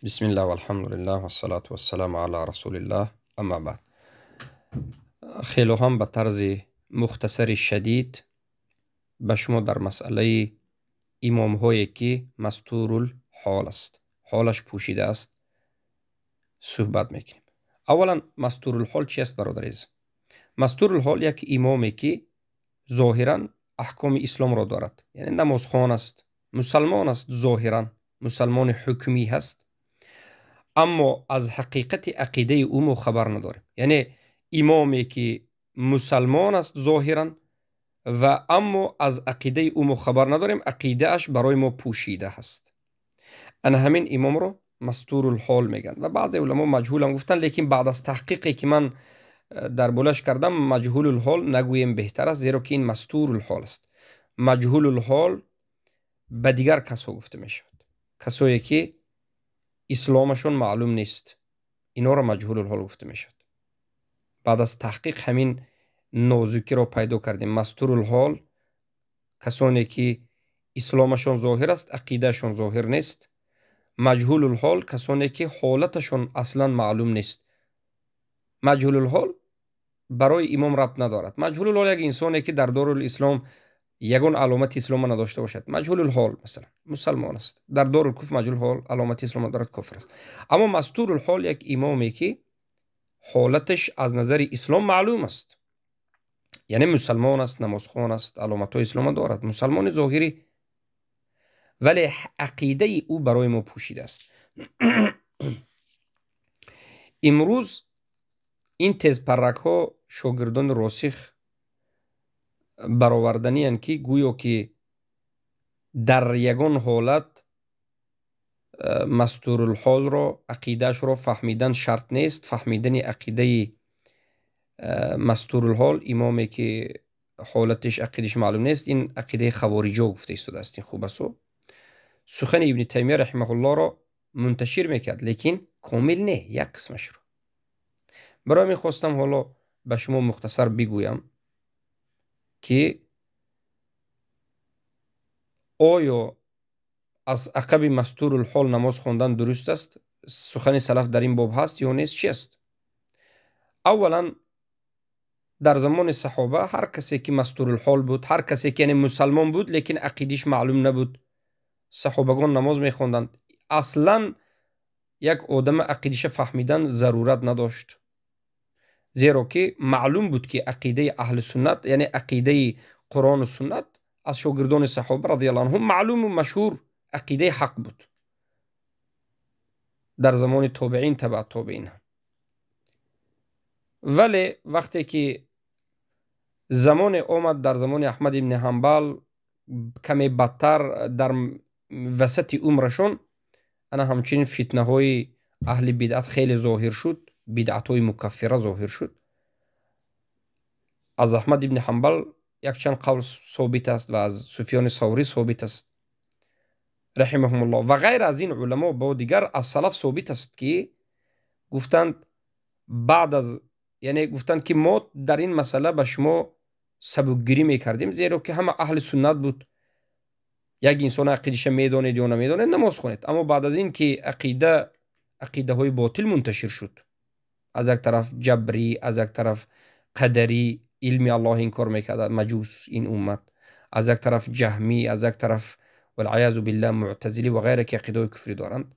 Бисмиллаҳ валҳамдулиллаҳ вассалату вассаламу ала расулиллаҳ, амма баъд. Хело ҳам ба тарзи мухтасари шадид ба шумо дар масъалаи имомҳое ки мастурул ҳол аст, ҳолаш пӯшида аст, суҳбат мекунем. Аввалан, мастурулҳол чи аст, бародари азиз? Мастурулҳол як имоме ки зоҳиран аҳкоми исломро дорад, яъне намозхон аст, мусалмон аст, зоҳиран мусалмони ҳукмӣ ҳаст, аммо аз ҳақиқати ақидаи ӯ мо хабар надорем. Яъне имоме ки мусалмон аст зоҳиран ва аммо аз ақидаи ӯ мо хабар надорем, ақидааш барои мо пӯшида ҳаст. Ана ҳамин имомро мастурулҳол мегӯянд ва баъзе уламо маҷҳулам гуфтанд, лекин баъд аз таҳқиқе ки ман дар болаш кардам, маҷҳулулҳол нагӯем беҳтар аст, зеро ки ин мастурулҳол аст. Маҷҳулулҳол ба дигар касҳо гуфта мешавад, касое ки исломашон маълум нест, инҳоро маҷҳулулҳол гуфта мешавад. Баъд аз таҳқиқ ҳамин нозукиро пайдо кардем. Мастурулҳол касоне ки исломашон зоҳир аст, ақидаашон зоҳир нест. Маҷҳулулҳол касоне ки ҳолаташон аслан маълум нест. Маҷҳулулҳол барои имом рабт надорад. Маҷҳулулҳол як инсоне ки дар дорулислом ягон аломати ислома надошта бошад, маҷҳулулҳол масалан мусалмон аст, дар дорулкуфр маҷҳулҳол аломати ислом надорад, кофир аст. Аммо мастурулҳол як имоме ки ҳолаташ аз назари ислом маълум аст, яъне мусалмон аст, намозхон аст, аломатҳои ислома дорад, мусалмони зоҳирӣ, вале ақидаи ӯ барои мо пӯшида аст. Имрӯз ин тезпарракҳо шогирдони росих бароварданиянд ки гӯё ки дар ягон ҳолат мастурулҳолро ақидаашро фаҳмидан шарт нест. Фаҳмидани ақидаи мастурулҳол, имоме ки ҳолатиш ақидаш маълум нест, ин ақидаи хавориҷо гуфта истодааст. Ин хуб аст. Сухани Ибни Таймия раҳимаҳуллоҳро мунташир мекард, лекин комил не, як қисмашро. Барои ҳамин хостам ҳоло ба шумо мухтасар бигӯям ки оё аз ақаби мастурулҳол намоз хондан дуруст аст? Сухани салаф дар ин боб ҳаст ё нест? Чи аст? Аввалан, дар замони саҳоба ҳар касе ки мастурулҳол буд, ҳар касе ки яъне мусалмон буд, лекин ақидиш маълум набуд, саҳобагон намоз мехонданд. Аслан як одама ақидиша фаҳмидан зарурат надошт, зеро ки маълум буд ки ақидаи аҳли суннат, яъне ақидаи Қуръону суннат аз шогирдони саҳоба радиаллоҳу анҳум маълуму машҳур ақидаи ҳақ буд дар замони тобеин, табаъ тобеин. Вале вақте ки замоне омад, дар замони Аҳмад ибни Ҳанбал каме бадтар, дар васати умрашон ана ҳамчунин фитнаҳои аҳли бидъат хеле зоҳир шуд, бидъатҳои мукаффира зоҳир шуд. Аз Аҳмад ибни Ҳанбал якчанд қавл собит аст ва аз Суфёни Саврӣ собит аст раҳимаҳумуллоҳ ва ғайр аз ин уламо бо дигар аз салаф собит аст ки гуфтанд баъд аз, яъне гуфтанд ки мо дар ин масъала ба шумо сабукгирӣ мекардем, зеро ки ҳама аҳли суннат буд. Як инсон ақидаша медонед ё намедонед, намоз хонед. Аммо баъд аз ин ки ақидаҳои ботил мунташир шуд, аз як тараф ҷабрӣ, аз як тараф қадарӣ, илми Аллоҳ инкор мекард маҷус ин уммат, аз як тараф ҷаҳмӣ, аз як тараф валъаязу биллаҳ муътазилӣ ва ғайра ки ақидаҳои куфрӣ доранд.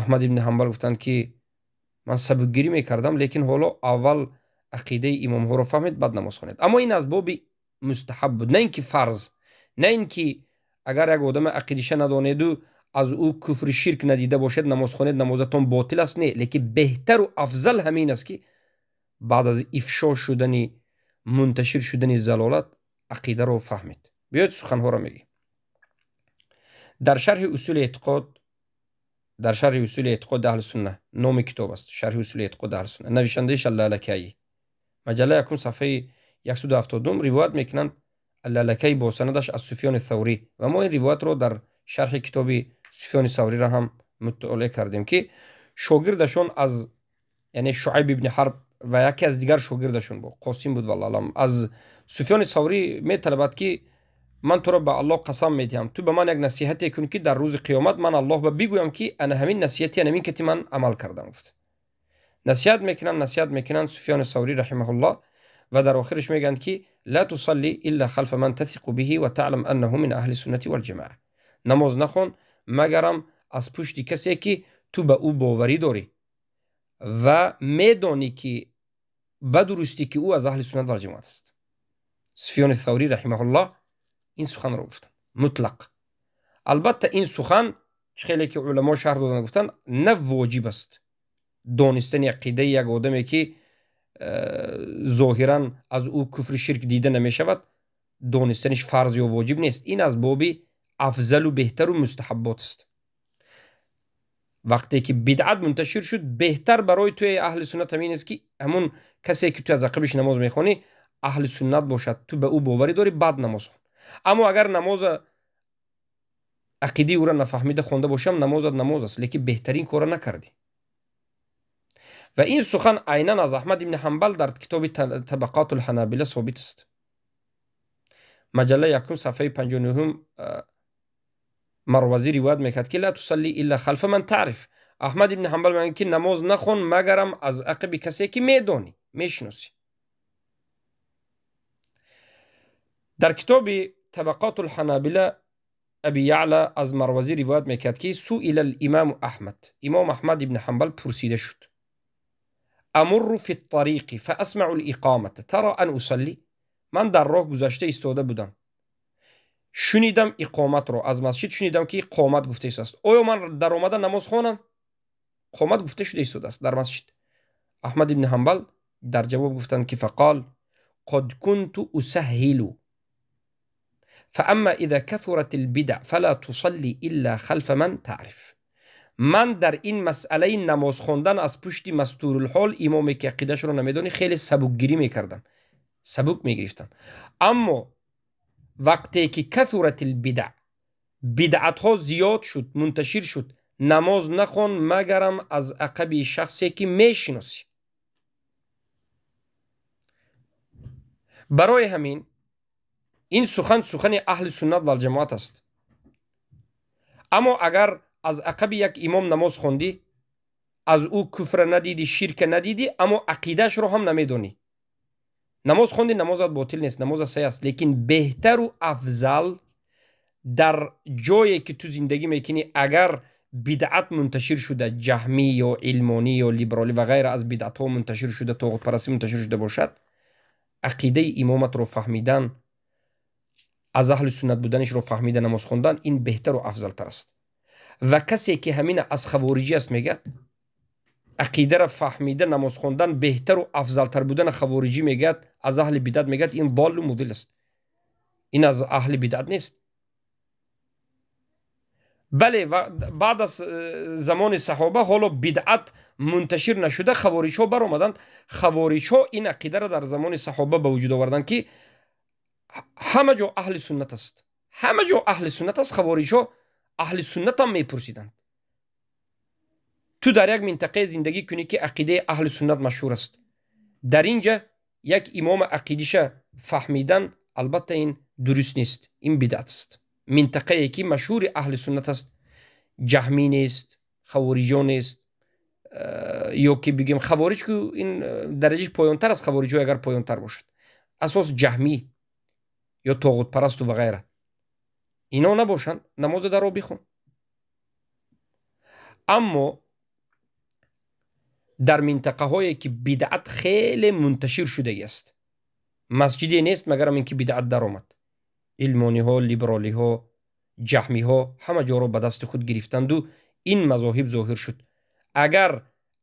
Аҳмад ибни Ҳанбал гуфтанд ки ман сабукгирӣ мекардам, лекин ҳоло аввал ақидаи имомҳоро фаҳмед, баъд намоз хонед. Аммо ин аз боби мустаҳаб буд, на ин ки фарз, на ин ки агар як одаме ақидаша надонеду аз ӯ куфри ширк надида бошед, намоз хонед, намозатон ботил аст, не. Лекин беҳтару афзал ҳамин аст ки баъд аз ифшо шудани, мунташир шудани залолат ақидаро фаҳмед. Биёед суханҳоро мегӯем. Дар шарҳи усули эътиқод, дар шарҳи усули эътиқоди аҳли сунна, номи китоб аст, шарҳи усули эътиқоди аҳли сунна, навишандаи Аллалакаӣ, маҷалла якум, сафҳаи 172 ривоят мекунанд Аллалакаӣ бо санадаш аз Суфёни Саврӣ, ва мо ин ривоятро дар шарҳи китоби Суфёни Савриро ҳам мутолиа кардем ки шогирдашон аз, яъне Шуайб ибни Ҳарб ва яке аз дигар шогирдашон бо Қосим буд, валлоҳу аълам, аз Суфёни Саврӣ металабад ки Ман туро ба Аллоҳ қасам медиҳам, ту ба ман як насиҳате кун, ки дар рӯзи қиёмат ман Аллоҳ ба бигӯям, ки ана ҳамин насиҳати анамин кати ман амал кардам. Гуфт, насиҳат мекунанд, насиҳат мекунанд Суфёни Саврӣ раҳимаҳуллоҳ, ва дар охираш мегӯянд, ки ла тусалли илла халфа ман татиқу биҳи ва таълам аннаҳу мин аҳли суннати валҷамоа. Намоз нахон, магарам аз пушти касе, ки ту ба ӯ боварӣ дорӣ ва медонӣ, ки ба дурустӣ ки ӯ аз аҳли суннат валҷамоат аст. Суфёни Саврӣ раҳимаҳуллоҳ ин суханро гуфтанд мутлақ. Албатта, ин сухан, чӣ хеле ки уламо шарҳ доданд, гуфтанд, на воҷиб аст донистани ақидаи як одаме, ки зоҳиран аз ӯ куфри ширк дида намешавад, донистаниш фарз ё воҷиб нест. Ин аз боби афзалу беҳтару мустаҳаббот аст. Вақте ки бидъат мунташир шуд, беҳтар барои туи аҳли суннат ҳамин аст, ки ҳамун касе, ки ту аз ақибиш намоз мехонӣ, аҳли суннат бошад, ту ба ӯ боварӣ дорӣ, баъд намоз хон. Аммо агар намоза ақидаи ӯра нафаҳмида хонда бошам, намозат намоз аст, лекин беҳтарин кора накардӣ. Ва ин сухан айнан аз Аҳмад ибни Ҳанбал дар китоби Табақоту лҳанабила собит аст, маҷалла якум, сафҳаи 59-ум. Марвазӣ ривоят мекард, ки ла тусалли илла халфа ман таъриф. Аҳмад ибни Ҳанбал мегӯяд, ки намоз нахон, магарам аз ақиби касе, ки медонӣ, мешиносӣ. Дар китоби Табақоту лҳанабила Аби Яъла аз Марвазӣ ривоят мекард, ки суила лимаму Аҳмад, имом Аҳмад ибни Ҳанбал пурсида шуд: амурру фи ттариқи фаасмау лиқомата, тара ан усалли? Ман дар роҳ гузашта истода будам, шунидам иқоматро аз масҷид, шунидам, ки қомат гуфта истодааст. Оё ман даромада намоз хонам? Қомат гуфта шуда истодааст дар масҷид. Аҳмад ибни Ҳанбал дар ҷавоб гуфтанд, ки фақол қад кунту усаҳҳилу, фаамма иза касурат албидаъ фала тусалли илла халфа ман таъриф. Ман дар ин масъалаи намоз хондан аз пушти мастурулҳол имоме, ки ақидашро намедонӣ, хеле сабукгирӣ мекардам, сабук мегирифтам. Аммо вақте ки касурат албидаъ, бидъатҳо зиёд шуд, мунташир шуд, намоз нахон, магарам аз ақаби шахсе, ки мешиносӣ. Барои ҳамин ин сухан сухани аҳли суннат валҷамоат аст. Аммо агар аз ақаби як имом намоз хондӣ, аз ӯ куфра надидӣ, ширка надидӣ, аммо ақидаашро ҳам намедонӣ, намоз хонди, намозат ботил нест, намозат саҳеҳ аст. Лекин беҳтару афзал, дар ҷое ки ту зиндагӣ мекунӣ, агар бидъат мунташир шуда, ҷаҳмӣ ё илмонӣ ё либеролӣ ва ғайра аз бидъатҳо мунташир шуда, тоғутпарастӣ мунташир шуда бошад, ақидаи имоматро фаҳмидан, аз аҳли суннат буданишро фаҳмида намоз хондан, ин беҳтару афзалтар аст. Ва касе, ки ҳамина аз хавориҷӣ аст, мегӯяд, ақидаро фаҳмида намоз хондан беҳтару афзалтар будана хавориҷӣ мегӯяд, аз аҳли бидъат мегӯяд, ин доллу мудил аст, ин аз аҳли бидъат нест. Бале, баъд аз замони саҳоба ҳоло бидъат мунташир нашуда, хавориҷҳо баромаданд. Хавориҷҳо ин ақидаро дар замони саҳоба ба вуҷуд оварданд, ки ҳама ҷо аҳли суннат аст, ҳама ҷо аҳли суннат аст. Хавориҷҳо аҳли суннатам мепурсиданд: ту дар як минтақае зиндагӣ кунӣ, ки ақидаи аҳли суннат машҳур аст, дар ин ҷа як имома ақидиша фаҳмидан, албатта, ин дуруст нест, ин бидъат аст. Минтақае, ки машҳури аҳли суннат аст, ҷаҳмӣ нест, хавориҷо нест, ё ки бигем хавориҷ, ку ин дараҷаи поёнтар аз хавориҷо, агар поёнтар бошад, асос ҷаҳмӣ ё тоғутпарасту ва ғайра, ино набошанд, намоза даро бихон. Аммо дар минтақаҳое, ки бидъат хеле мунташир шудагӣ аст, масҷиде нест, магарам ин ки бидъат даромад, илмониҳо, либеролиҳо, ҷаҳмиҳо ҳама ҷоро ба дасти худ гирифтанду ин мазоҳиб зоҳир шуд, агар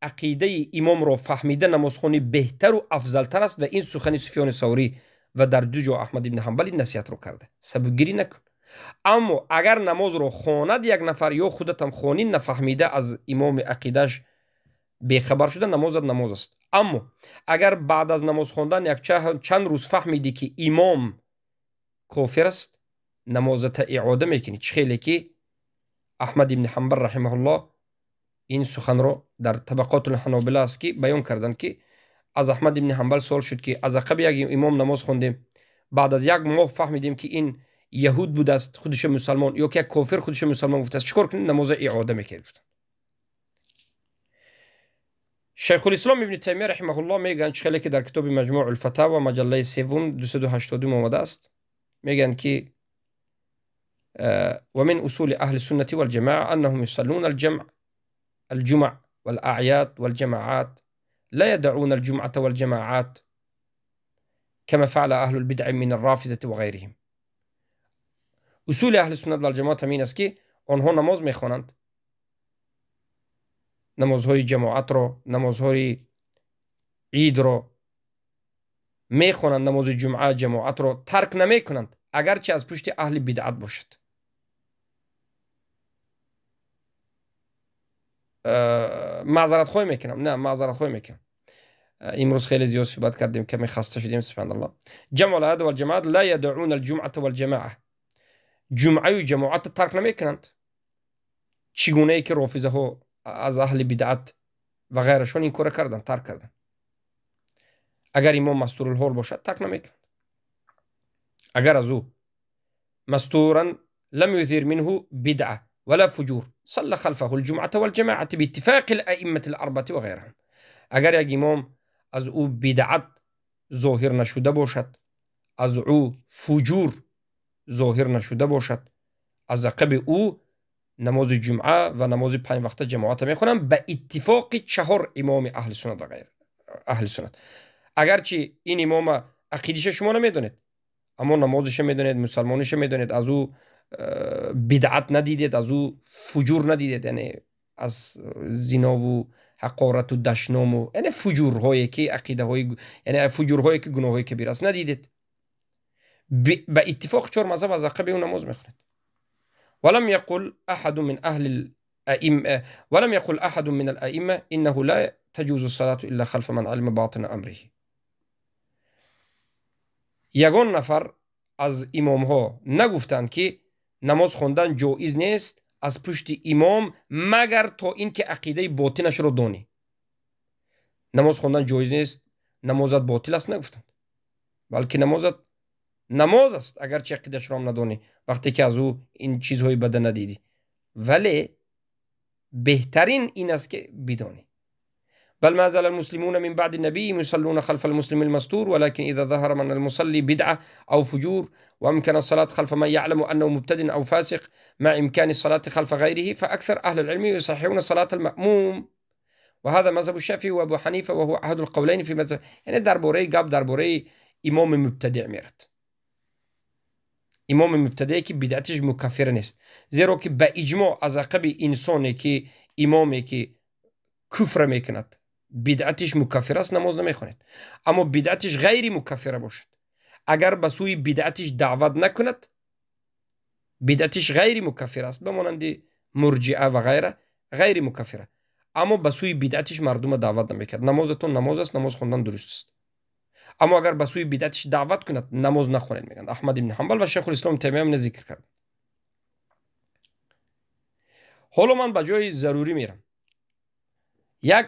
ақидаи имомро фаҳмида намозхонӣ беҳтару афзалтар аст. Ва ин сухани Суфёни Саврӣ ва дар ду ҷо Аҳмад ибни Ҳанбал ин насиҳатро карда: сабукгирӣ накун. Аммо агар намозро хонад як нафар ё худатам хонӣ, нафаҳмида, аз имоми ақидааш бехабар шуда, намозат намоз аст. Аммо агар баъд аз намоз хондан як чанд рӯз фаҳмидӣ, ки имом кофир аст, намозата иода мекунӣ. Чӣ хеле ки Аҳмад ибни Ҳанбал раҳимаҳуллоҳ ин суханро дар Табақотул Ҳанобила аст, ки баён карданд, ки аз Аҳмад ибни Ҳанбал суол шуд, ки аз ақаби як имом намоз хондем, баъд аз як моҳ фаҳмидем, ки ин яҳуд будааст, худша мусалмон, ё ки як кофир худша мусалмон гуфтааст, чӣ кор кунед? Намоза иода мекунед, гуфтанд. Шайхулислом Ибни Таймия раҳимаҳуллоҳ мегӯянд, чӣ хеле ки дар китоби Маҷмӯъ улфатава маҷаллаи севум 280 омадааст, мегӯянд ки ومن أصول أهل السنة والجماعة أنهم يصلون الجمع الجمع والأعياد والجماعات، لا يدعون الجمعة والجماعات كما فعل أهل البدع من الرافضة وغيرهم. اصول اهل سنت والجماعت همین است که آنها نماز میخوانند، نمازهای جماعت را، نمازهای عید را میخوانند، نماز جمعه جماعت را ترک نمیکنند، اگرچه از پشت اهل بدعت باشد. معذرت خواهی میکنم، نه معذرت خواهی میکنم، امروز خیلی زیاد صحبت کردیم، کمی خسته شدیم، سبحان الله. جمع العهد والجماعت لا يدعون الجمعة والجماعة، جمعه و جماعت ترک نمیکنند، چگونه ای که رافضه ها از اهل بدعت و غیرشون این کار کردن، ترک کردن. اگر امام مستور الحال باشد ترک نمیکنند، اگر از او مستورا لم يثير منه بدعة ولا فجور صلى خلفه الجمعة والجماعة باتفاق الأئمة الأربعة وغيرهم. اگر یک امام از او بدعت ظاهر نشده باشد، از او فجور ظاهر نشده باشد، از عقب او نماز جمعه و نماز پنج وقت جماعت میخوانم به اتفاق چهار امام اهل سنت و غیر اهل سنت. اگرچه این امام عقیدش شما نمیدونید، اما نمازش میدونید، مسلمانش میدونید، از او بدعت ندیدید، از او فجور ندیدید، یعنی از زنا و حقارت و دشنام و یعنی فجورهایی که عقیده های، یعنی فجورهایی که گناه های کبیر است ندیدید، به اتفاق چهار مذهب از عقب او نماز میخواند. ولم يقل احد من اهل الائمه ولم يقل احد من الائمه انه لا تجوز الصلاه الا خلف من علم باطن امره. یگان نفر از امام ها نگفتند که نماز خواندن جایز نیست از پشت امام مگر تا اینکه عقیده باطنش رو دانی. نماز خواندن جایز نیست، نمازت باطل است نگفتند، بلکه نمازت نماز است اگرچه عقیدش را هم ندانی، وقتی که از او این چیزهای بده ندیدی، ولی بهترین این است که بدانی. بل ما زال المسلمون من بعد النبي يصلون خلف المسلم المستور، ولكن إذا ظهر من المصلي بدعة أو فجور وأمكن الصلاة خلف من يعلم أنه مبتدع أو فاسق مع إمكان الصلاة خلف غيره فأكثر أهل العلم يصححون صلاة المأموم، وهذا مذهب الشافعي وأبو حنيفة وهو أحد القولين في مذهب. یعنی درباره گپ درباره امام مبتدع میرد، امام مبتدعی که بدعتش مکفر نیست، زیرا که به اجماع از عقب انسانی که امامی که کفر میکند بدعتش مکفر است نماز نمیخواند، اما بدعتش غیر مکفر باشد اگر به سوی بدعتش دعوت نکند بدعتش غیر مکفر است، به مانند مرجئه و غیره غیر مکفره، اما به سوی بدعتش مردم دعوت نمیکرد. نمازتون نماز است، نماز خواندن درست است، اما اگر به سوی بدعتش دعوت کند نماز نخوانید، میگن احمد بن حنبل و شیخ الاسلام تیمیه هم ذکر کرد. حالا من به جای ضروری میرم. یک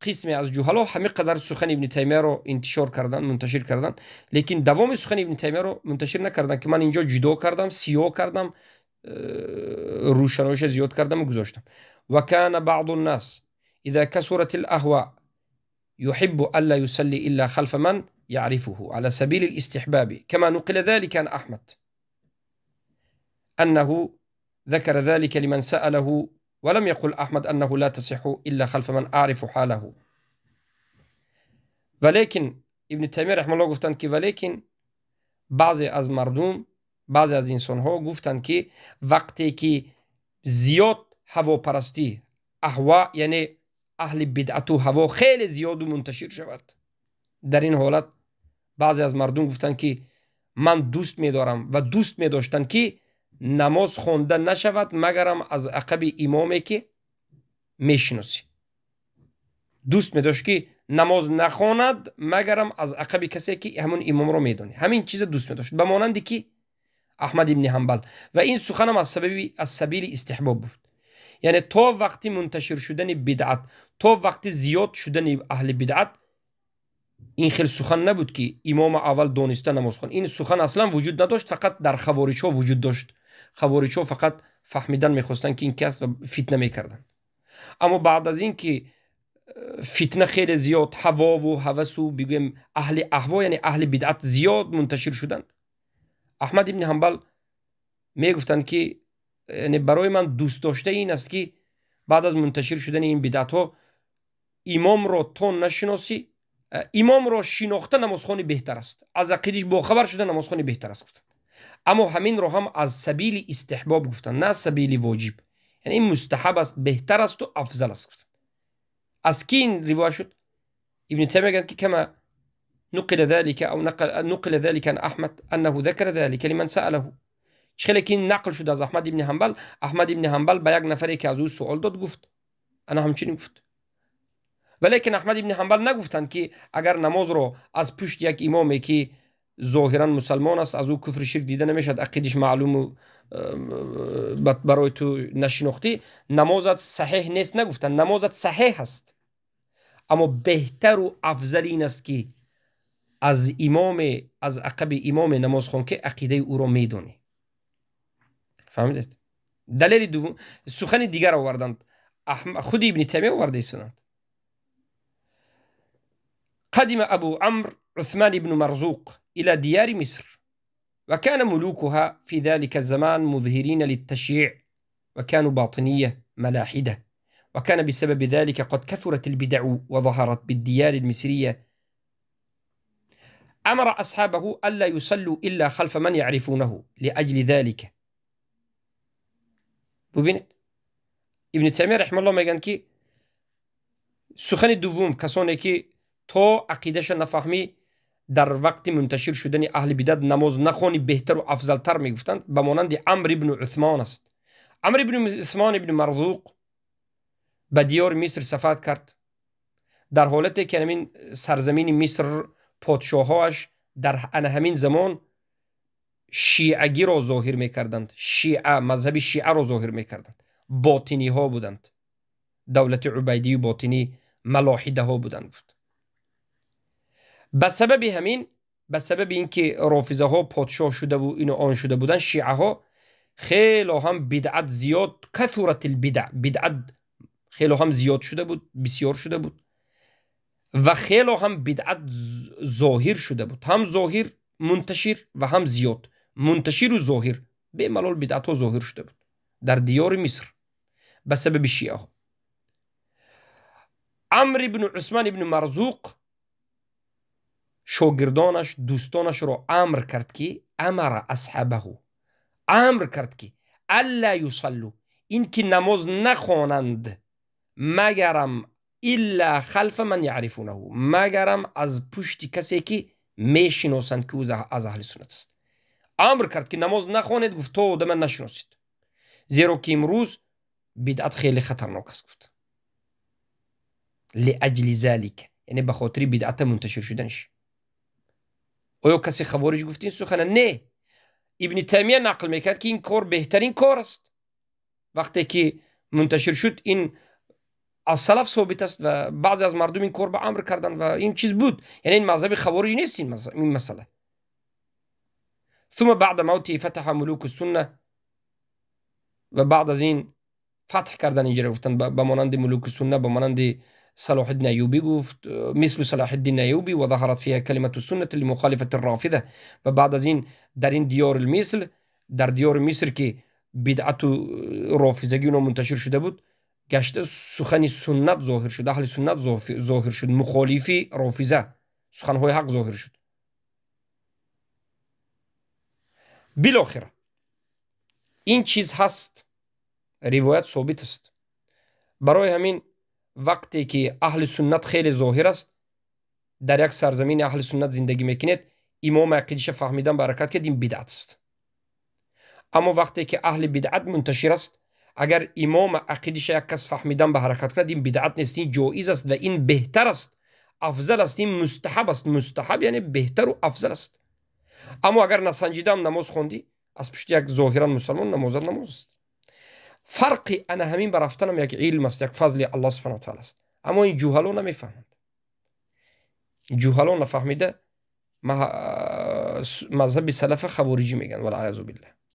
قسمی از جهلا همه قدر سخن ابن تیمیه رو انتشار کردن، منتشر کردن، لیکن دوام سخن ابن تیمیه رو منتشر نکردن که من اینجا جدا کردم، سیاه کردم، روشنایش زیاد کردم و گذاشتم. و کان بعض الناس اذا كثرت الاهواء يحب الا يصلي الا خلف من يعرفه على سبيل الاستحباب، كما نقل ذلك عن احمد انه ذكر ذلك لمن سأله، ولم يقل أحمد أنه لا تصح إلا خلف من أعرف حاله. ولیکن ابن تیمیه رحمه الله گفتند که ولیکن بعضی از مردم، بعضی از انسانها گفتند که وقتی که زیاد هواپرستی، اهوا یعنی اهل بدعت و هوا خیلی زیاد و منتشر شود، در این حالت بعضی از مردم گفتند که من دوست می‌دارم و دوست می‌داشتند که نماز خوانده نشود مگرم از عقب امامی که میشناسی. دوست میداشت که نماز نخواند مگرم از عقب کسی که همون امام رو میدانی، همین چیز دوست میداشت، به مانند که احمد ابن حنبل. و این سخنم از سبیل استحباب بود، یعنی تا وقتی منتشر شدن بدعت، تا وقتی زیاد شدن اهل بدعت، Ин хел сухан набуд, ки имом аввал дониста намоз хон. Ин сухан аслан вуҷуд надошт, фақат дар хавориҷҳо вуҷуд дошт. Хавориҷҳо фақат фаҳмидан мехостанд, ки ин ки аст, ва фитна мекарданд. Аммо баъд аз ин ки фитна хеле зиёд, ҳавову ҳавасу, бигӯем, аҳли аҳво, яъне аҳли бидъат зиёд мунташир шуданд, Аҳмад ибни Ҳанбал мегуфтанд, ки яъне барои ман дӯст дошта ин аст, ки баъд аз мунташир шудани ин бидъатҳо имомро то нашиносӣ, имомро шинохта намозхонӣ беҳтар аст, аз ақидиш бохабар шуда намозхонӣ беҳтар аст, гуфтанд. Аммо ҳаминро ҳам аз сабили истиҳбоб гуфтанд, на аз сабили воҷиб, яъне ин мустаҳаб аст, беҳтар асту афзал аст, гуфтанд. Аз ки ин ривоят шуд? Ибни Таймия мегӯянд, ки كما نقل ذلك أو نقل ذلك عن أحمد أنه ذكر ذلك لمن سأله. چه که این نقل شد از احمد ابن حنبل. احمد ابن حنبل به یک نفری که از او سوال داد گفت، انا همچنین گفت. ولیکن احمد ابن حنبل نگفتند که اگر نماز رو از پشت یک امامی که ظاهرا مسلمان است، از او کفر شرک دیده نمیشد، عقیدش معلوم و برای تو نشناختی، نمازت صحیح نیست، نگفتند. نمازت صحیح است، اما بهتر و افضل این است که از امام، از عقب امام نماز خون که عقیده او را میدونی. فهمیدید؟ دلیل دوم، سخن دیگر آوردند، خود ابن تیمیه آورده ایستادند. قدم أبو عمرو عثمان بن مرزوق إلى ديار مصر، وكان ملوكها في ذلك الزمان مظهرين للتشييع، وكانوا باطنية ملاحدة، وكان بسبب ذلك قد كثرت البدع وظهرت بالديار المصرية. أمر أصحابه ألا يصلوا إلا خلف من يعرفونه لأجل ذلك. ببینید، ابن تیمیه رحمه الله میگن که سخن دوم، کسانی که تا عقیدش نفهمی در وقت منتشر شدن اهل بدعت نماز نخوانی بهتر و افضلتر میگفتند، به مانند عمرو ابن عثمان است. عمرو ابن عثمان ابن مرزوق به دیار مصر سفر کرد، در حالتی که همین سرزمین مصر پادشاهاش در همین زمان شیعگی را ظاهر میکردند، شیعه، مذهب شیعه را ظاهر میکردند، باطنی ها بودند، دولت عبیدی و باطنی ملاحده ها بودند. گفت به سبب همین، به سبب اینکه رافضه ها پادشاه شده و اینو آن شده بودند، شیعه ها خیلی هم بدعت زیاد، كثرت البدع، بدعت خیلی هم زیاد شده بود، بسیار شده بود و خیلی هم بدعت ظاهر شده بود، هم ظاهر منتشر و هم زیاد منتشر و ظاهر، به ملال بدعت ها ظاهر شده بود در دیار مصر به سبب شیعه ها. عمرو بن عثمان بن مرزوق شاگردانش، دوستانش را امر کرد که امر اصحابه، امر کرد که الا یصلوا، این که نماز نخوانند مگرم الا خلف من یعرفونه، مگرم از پشت کسی که میشناسند که او از اهل سنت است. امر کرد که نماز نخوانید، گفت تو آدم نشناسید، زیرا که امروز بدعت خیلی خطرناک است. گفت لاجل ذلك، یعنی به خاطر بدعت منتشر شدنش. آیا کسی خوارج گفت این سخن؟ نه، ابن تیمیه نقل میکرد که این کار بهترین کار است. وقتی که منتشر شد این از سلف ثابت است و بعضی از مردم این کار به امر کردن و این چیز بود، یعنی این مذهب خوارج نیست این مسئله. ثم بعد موته فتح ملوک السنه، و بعد از این فتح کردن اینجا گفتن به مانند ملوک السنه، به مانند صلاح الدین ایوبی، گفت مثل صلاح الدین ایوبی، و ظهرت فيها كلمة السنة لمخالفة الرافضة. و بعد از این در این دیار المصر، در دیار مصر که بدعت و رافضگی اونا منتشر شده بود، گشته سخن سنت ظاهر شد، اهل سنت ظاهر شد، مخالفی رافضه، سخنهای حق ظاهر شد. بالاخره این چیز هست، روایت ثابت است. برای همین وقتی که اهل سنت خیلی ظاهر است، در یک سرزمین اهل سنت زندگی میکنید، امام عقیدش فهمیدن برکت کرد، این بدعت است. اما وقتی که اهل بدعت منتشر است، اگر امام عقیدش یک کس فهمیدن به حرکت کند، این بدعت نیست، این جایز است و این بهتر است، افضل است، این مستحب است. مستحب یعنی بهتر و افضل است. اما اگر نسنجیدم نماز خوندی از پشت یک ظاهرا مسلمان، نماز نماز است. فرق انا همین برفتنم یک علم است، یک فضل الله سبحانه و تعالی است. اما این جهلا نمیفهمند. Ҷуҳало нафаҳмида мазҳаби салафа хавориҷӣ мегӯянд, валъаязу биллаҳ.